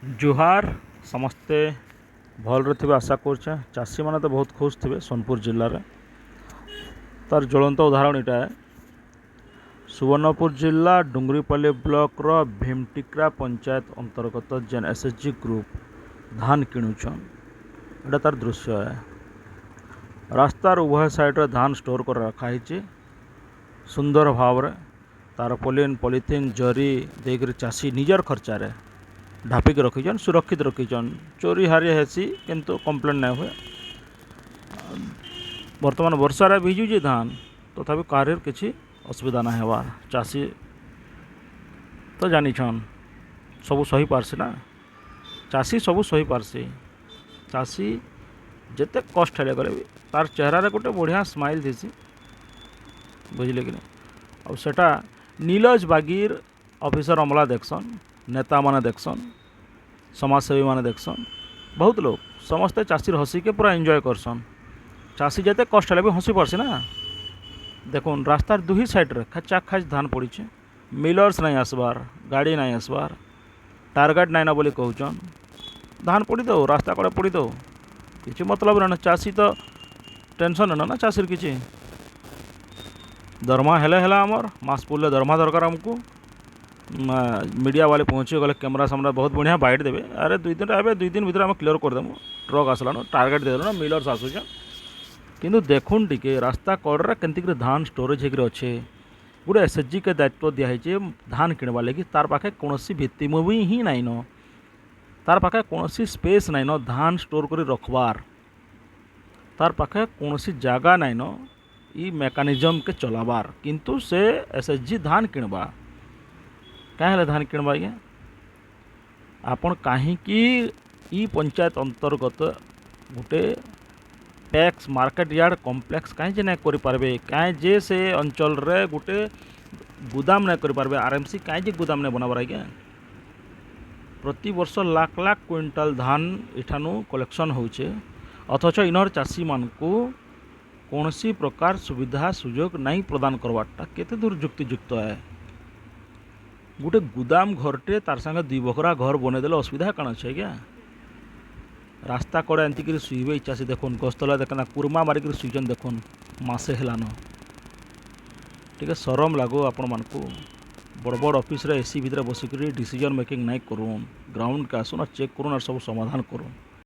ଜୁହାର। ସମସ୍ତେ ଭଲରେ ଥିବେ ଆଶା କରୁଛେଁ। ଚାଷୀମାନେ ତ ବହୁତ ଖୁସ୍ ଥିବେ ସୋନପୁର ଜିଲ୍ଲାରେ। ତାର ଜ୍ୱଳନ୍ତ ଉଦାହରଣ ଏଇଟା। ସୁବର୍ଣ୍ଣପୁର ଜିଲ୍ଲା ଡୁଙ୍ଗରିପାଲି ବ୍ଲକର ଭୀମଟିକ୍ରା ପଞ୍ଚାୟତ ଅନ୍ତର୍ଗତ ଯେନ୍ ଏସ୍ ଏଚ୍ ଜି ଗ୍ରୁପ୍ ଧାନ କିଣୁଛନ୍, ଏଇଟା ତାର ଦୃଶ୍ୟ ଏ। ରାସ୍ତାର ଉଭୟ ସାଇଡ଼ରେ ଧାନ ଷ୍ଟୋର କରି ରଖା ହେଇଛି ସୁନ୍ଦର ଭାବରେ। ତାର ପଲିନ୍, ପଲିଥିନ୍, ଜରି ଦେଇକରି ଚାଷୀ ନିଜର ଖର୍ଚ୍ଚାରେ ଢାପିକି ରଖିଛନ୍, ସୁରକ୍ଷିତ ରଖିଛନ୍। ଚୋରି ହାରି ହେସି, କିନ୍ତୁ କମ୍ପ୍ଲେନ୍ ନାଇଁ ହୁଏ। ବର୍ତ୍ତମାନ ବର୍ଷାରେ ଭିଜୁଛି ଧାନ, ତଥାପି କାହାରିର କିଛି ଅସୁବିଧା ନାଇଁ ହେବାର୍। ଚାଷୀ ତ ଜାନିଛନ୍, ସବୁ ସହି ପାରସି ନା। ଚାଷୀ ସବୁ ସହି ପାରସି। ଚାଷୀ ଯେତେ କଷ୍ଟ ହେଲେ କଲେ ବି ତାର ଚେହେରାରେ ଗୋଟେ ବଢ଼ିଆ ସ୍ମାଇଲ୍ ଥିସି, ବୁଝିଲେ କି ନାଇଁ? ଆଉ ସେଟା ନିଲଜ ବାଗିର ଅଫିସର ଅମଲା ଦେଖସନ୍, ନେତାମାନେ ଦେଖସନ୍, ସମାଜସେବୀ ମାନେ ଦେଖସନ୍, ବହୁତ ଲୋକ ସମସ୍ତେ ଚାଷୀର ହସିକେ ପୁରା ଏନ୍ଜୟ କରସନ୍। ଚାଷୀ ଯେତେ କଷ୍ଟ ହେଲେ ବି ହସି ପାରସି ନା। ଦେଖୁନ୍, ରାସ୍ତାର ଦୁହି ସାଇଡ଼ରେ ଖାଚା ଖାଚ ଧାନ ପଡ଼ିଛେ। ମିଲର୍ସ ନାଇଁ ଆସବାର୍, ଗାଡ଼ି ନାଇଁ ଆସବାର୍, ଟାର୍ଗେଟ୍ ନାଇଁନ ବୋଲି କହୁଛନ୍। ଧାନ ପଡ଼ିଦଉ, ରାସ୍ତା କଡ଼େ ପଡ଼ିଦଉ, କିଛି ମତଲବ ନାଇଁନ। ଚାଷୀ ତ ଟେନସନ୍ ନାଇଁନ ନା। ଚାଷୀର କିଛି ଦରମା ହେଲେ ହେଲା, ଆମର୍ ମାସ ପୁରଲେ ଦରମା ଦରକାର ଆମକୁ। ମିଡ଼ିଆ ବାଲେ ପହଞ୍ଚି ଗଲେ କ୍ୟାମେରା ସାମ୍ନାରେ ବହୁତ ବଢ଼ିଆ ବାଇଟ୍ ଦେବେ। ଆରେ, 2 ଦିନ ଏବେ, 2 ଦିନ ଭିତରେ ଆମେ କ୍ଲିୟର କରିଦେମୁ, ଟ୍ରକ୍ ଆସିଲାନ, ଟାର୍ଗେଟ୍ ଦେଇଦେଲୁନ, ମିଲର୍ସ ଆସୁଛନ୍। କିନ୍ତୁ ଦେଖୁନ୍ ଟିକେ, ରାସ୍ତା କଡ଼ରେ କେନ୍ତିକିରି ଧାନ ଷ୍ଟୋରେଜ୍ ହେଇକିରି ଅଛେ। ଗୋଟେ ଏସ୍ ଏଚ୍ ଜି କେ ଦାୟିତ୍ୱ ଦିଆହେଇଛେ ଧାନ କିଣବାର୍ ଲାଗି, ତାର୍ ପାଖେ କୌଣସି ଭିତ୍ତିଭୂମି ହିଁ ନାଇଁନ। ତାର୍ ପାଖେ କୌଣସି ସ୍ପେସ୍ ନାଇଁନ ଧାନ ଷ୍ଟୋର୍ କରି ରଖବାର୍। ତାର୍ ପାଖେ କୌଣସି ଜାଗା ନାଇଁନ ଇ ମେକାନିଜମ୍କେ ଚଲାବାର୍, କିନ୍ତୁ ସେ ଏସ୍ ଏଚ୍ ଜି ଧାନ କିଣବା। କାଁ ହେଲେ ଧାନ କିଣବା ଆଜ୍ଞା? ଆପଣ କାହିଁକି ଇ ପଞ୍ଚାୟତ ଅନ୍ତର୍ଗତ ଗୋଟେ ପ୍ୟାକ୍ସ ମାର୍କେଟ ୟାର୍ଡ କମ୍ପ୍ଲେକ୍ସ କାହିଁ ଯେ ନାଇଁ କରିପାରବେ? କାଏଁ ଯେ ସେ ଅଞ୍ଚଳରେ ଗୋଟେ ଗୁଦାମ ନାଇଁ କରିପାରବେ? ଆର୍ ଏମ୍ ସି କାଇଁ ଯେ ଗୁଦାମ ନାଇଁ ବନାବାର ଆଜ୍ଞା? ପ୍ରତିବର୍ଷ ଲାଖ ଲାଖ କୁଇଣ୍ଟାଲ ଧାନ ଏଠାନୁ କଲେକ୍ସନ୍ ହଉଛେ, ଅଥଚ ଇନର୍ ଚାଷୀମାନଙ୍କୁ କୌଣସି ପ୍ରକାର ସୁବିଧା ସୁଯୋଗ ନାଇଁ ପ୍ରଦାନ କରବାରଟା କେତେ ଦୂର ଯୁକ୍ତିଯୁକ୍ତ ଏ? ଗୋଟେ ଗୁଦାମ ଘରଟେ, ତାର୍ ସାଙ୍ଗେ ଦୁଇ ବଖରା ଘର ବନେଇଦେଲେ ଅସୁବିଧା କାଣା ଅଛି ଆଜ୍ଞା? ରାସ୍ତା କଡ଼େ ଏନ୍ତିକିରି ଶୁଇବେ ଇ ଚାଷୀ? ଦେଖୁନ୍, ଗଛ ତଲେ କେନ୍ତା କୁର୍ମା ମାରିକିରି ଶୁଇଛନ୍ ଦେଖୁନ୍ ମାସେ ହେଲାନ। ଟିକେ ସରମ ଲାଗୁ ଆପଣମାନଙ୍କୁ। ବଡ଼ ବଡ଼ ଅଫିସରେ ଏସି ଭିତରେ ବସିକିରି ଡିସିଜନ୍ ମେକିଂ ନାଇଁ କରୁନ୍। ଗ୍ରାଉଣ୍ଡକେ ଆସୁନ୍ ଆଉ ଚେକ୍ କରୁନ୍ ଆଉ ସବୁ ସମାଧାନ କରୁନ୍।